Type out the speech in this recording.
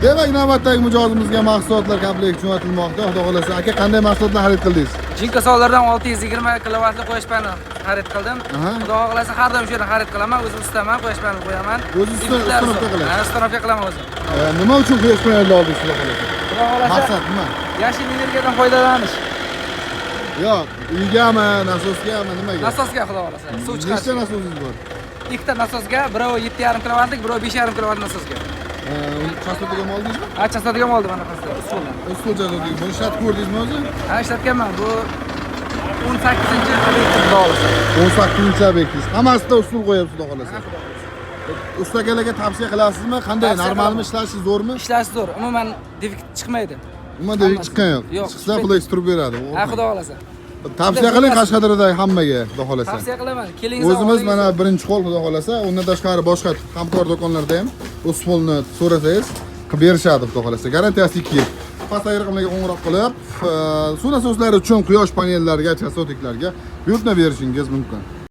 Demak, navbatdagi mijozimizga mahsulotlar komplekti jo'natilmoqda. Xudo xolasa, aka, qanday mahsulotlar xarid qildingiz? Jinko Solardan 620 kilovatli quyosh paneli xarid qildim. Xudo xohlasa, har doim shu yerdan xarid qilaman. O'zim ustaman, quyosh paneli qo'yaman. O'zingiz установка qilasiz? Ha, установка qilaman o'zim. Nima uchun quyosh panelini oldingiz, xudo xolasa? Xudo xohlasa, Maqsad nima? yashil energiyadan foydalanish. Yo'q, uygami, nasosgami, nimaga? Nasosga, xudo xohlasa. Suv Nechta chiqarish. nasosingiz bor? Ikkita nasosga, birovi 7,5 kilovatlik, birovi 5,5 kilovat nasosga. Chastotaga ham oldingizmi? Ha, chastotaga ham oldim ana pastda, usuldan. Usul chastotaga. Buni ishlatib ko'rdingizmi o'zi? Ha, ishlatganman. Bu 18-obyekt, xudo xohlasa. 18-obyektingiz. Hammasida usul qo'yapsiz, xudo xolasa. Usta akalarga tavsiya qilasizmi? Qanday, Tavsiya normalmi qilaman. ishlashi, zo'rmi? Ishlashi zo'r. Umuman defekt chiqmaydi. Umuman defekt chiqqan yo'q. Yo'q, Chiqsa chiqmaydi. flex turib beradi. Ha, xudo xohlasa. Tavsiya qiling Qashqadaryodagi hammaga, xudo xolasa. Tavsiya qilaman. Kelingiz. O'zimiz mana birinchi qo'l, xudo xolasa. Undan tashqari boshqa hamkor do'konlarda ham usulni so'rasangiz qilib berishadi, xudo xolasa. Garantiyasi 2 yil. Pastdagi raqamlarga qo'ng'iroq qilib, suv nasoslari uchun quyosh panellariga, chastotiklarga buyurtma berishingiz mumkin.